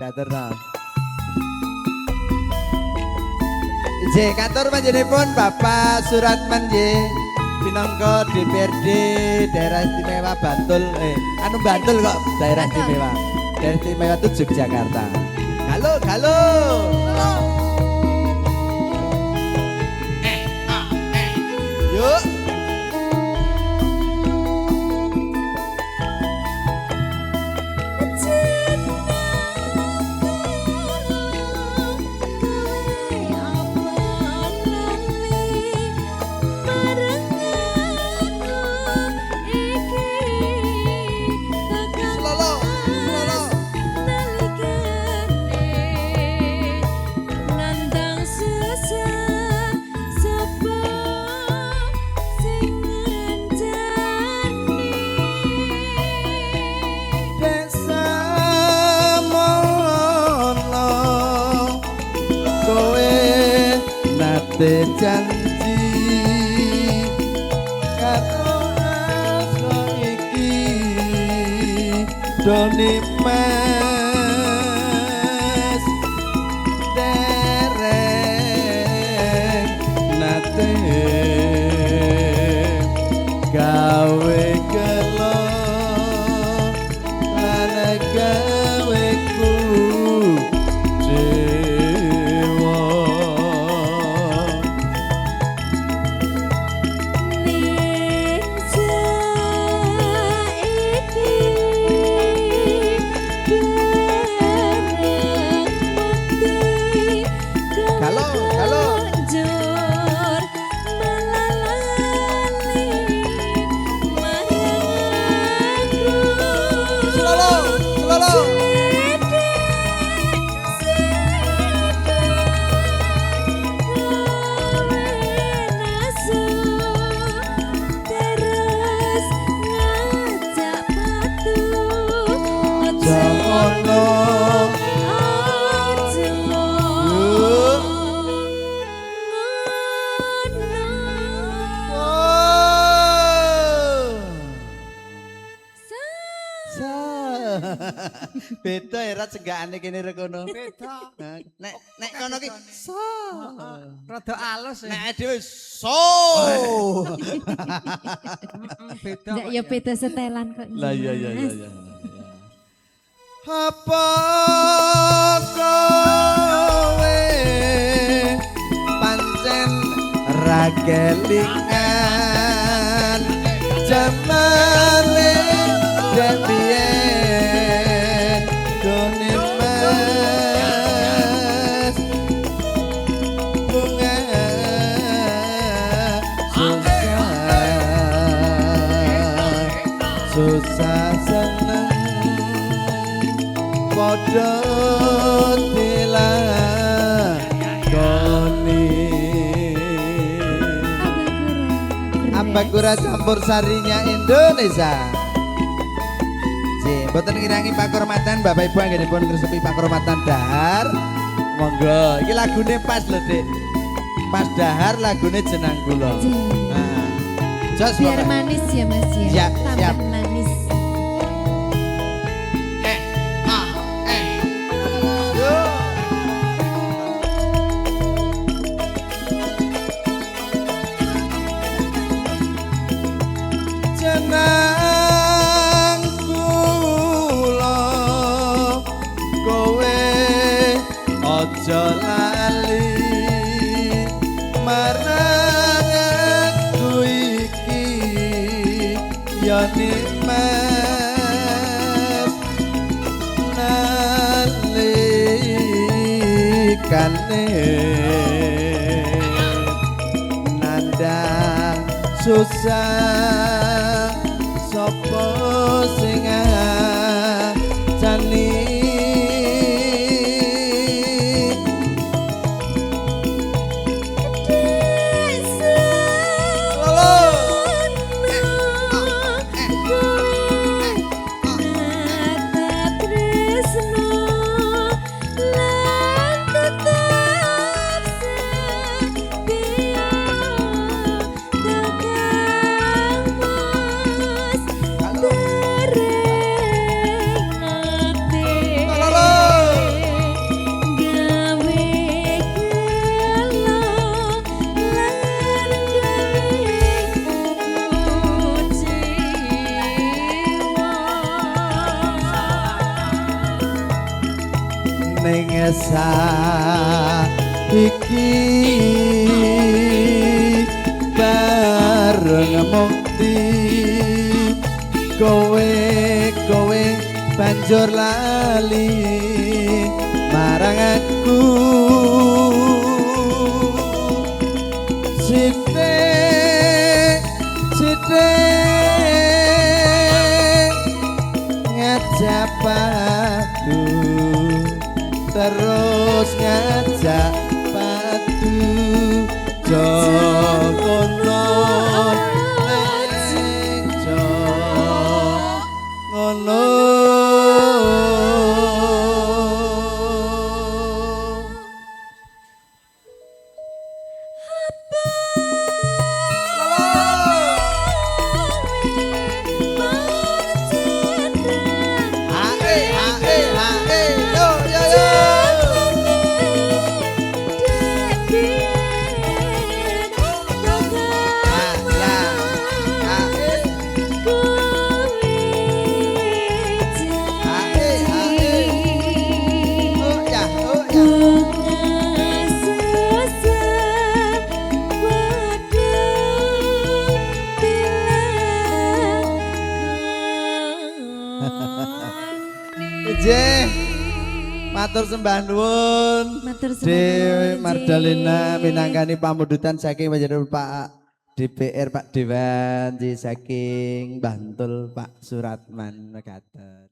Diaturno. J kantor panjenenganipun Bapak Suratman nggih pinangka DPRD Daerah Istimewa Bantul, anu Bantul kok daerah istimewa. Daerah istimewa itu Yogyakarta. Halo, halo. Yuk. Selolo, selolo. Nandang susah sapa sing ngencani. Desa mono kowe nate janji karo asa iki doni mas dereng nate gawe gelo lan gawe kucewa. Ning saiki bareng bukti. Galo, galo. Njur malah lali marang aku. Selolo, selolo. Sithik kowe nesu terus ngajak patu. Aja ngono. Aja Yuk. ngono. Oh. Sa. Beda ya rat senggakane kene rek kono. Beda. Nah, Nek nek kono ki sa. Rada alus ya. Nek dhewe so. Beda. Ndak ya beda setelan kok. Lah iya iya iya Mas. iya. Apa kowe pancen ra kelingan jamane biyen done mas bunga susah susah seneng padha dilakoni. Abakura campur sarinya Indonesia. J, mboten ngirangi pakurmatan Bapak Ibu anggenipun ngresepi pakurmatan dahar. Monggo, iki lagune pas lho, Dik. Pas dahar lagune jenang kula. J. Nah. Jos Biar pokoknya. manis ya Mas ya. Siap, Tambah siap. manis. Yo. Jenang kula kowe aja lali marang aku iki ya mas nalikane nandang susah sapa sing ngajani. Lolo. Terus Ning saiki bareng mukti kowe kowe banjur lali marang aku. Sithik sithik ngajak padu, terus ngajak padu, jokono ning jo ngono. Hae hae hae yo yo yo. Ya hae hae hae oh ya oh ya. Ije matur sembah nuwun. Matur sembah Dewi nuwun, Mardalena J. minangkani pamundutan saking panjenengan Pak DPR Pak Dewan J saking Bantul Pak Suratman mekaten.